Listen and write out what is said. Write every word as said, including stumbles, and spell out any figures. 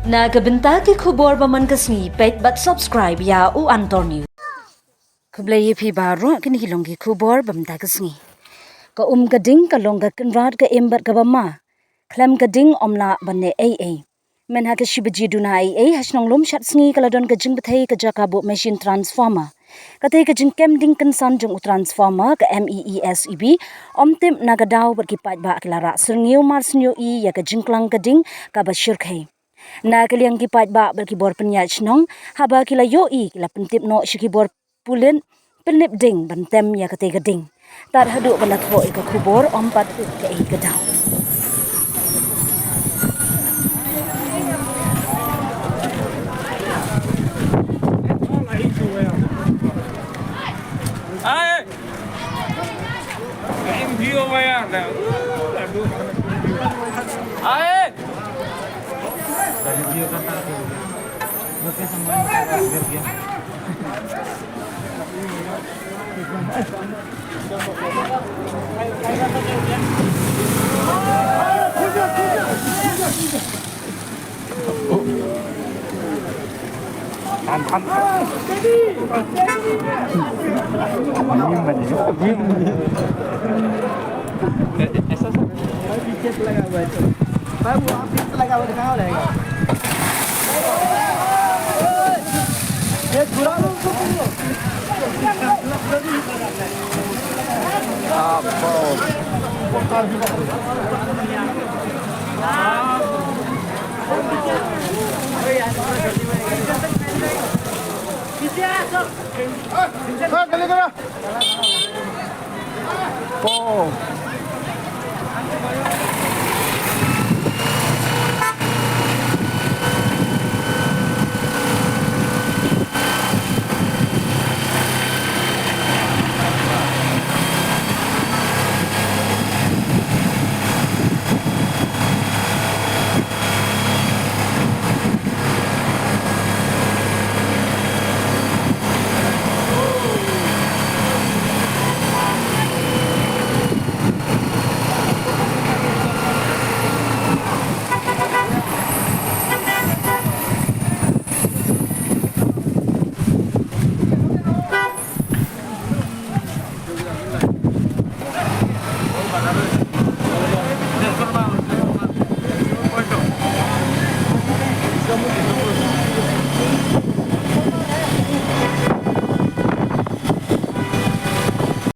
Na ka bynta ki khubor ba man ka sngi, peit bad subscribe ïa U Antor News. Khublei ïa phi baroh, kine ki long ki khubor ba man ka sngi. Ka um ka ding ka long ka kynrad ka im bad kaba ma. Khlem ka ding ym lah ban leh ei ei. Mynta ha ka shi baje duna ei ei ha shnong Lumshatsngi ka la don ka jingbthei ka jaka buh machine transformer. Katei ka jingkem ding kynsan jong u transformer ka MEESEB ym tip na ka daw bad ki paidbah ki la rah syrngiew mar syrngiew ïa ka jingklang ka ding kaba shyrkhei. Na ka liang ki paidbah bad ki bor pynïaid shnong, haba ki la ïohi ki la pyntip noh sha ki bor pulit pynlip ding ban tem ïa katei ka ding. Tad haduh ba la thoh ïa ka khubor ym pat tip kaei ka daw. Ai! Ai! ऐसा सर। पीछे से लगा हुआ है तो। भाई, वो आप पीछे से लगा हुआ है, कहाँ हो जाएगा? ये छुड़ा लो उसको, तुम लोग।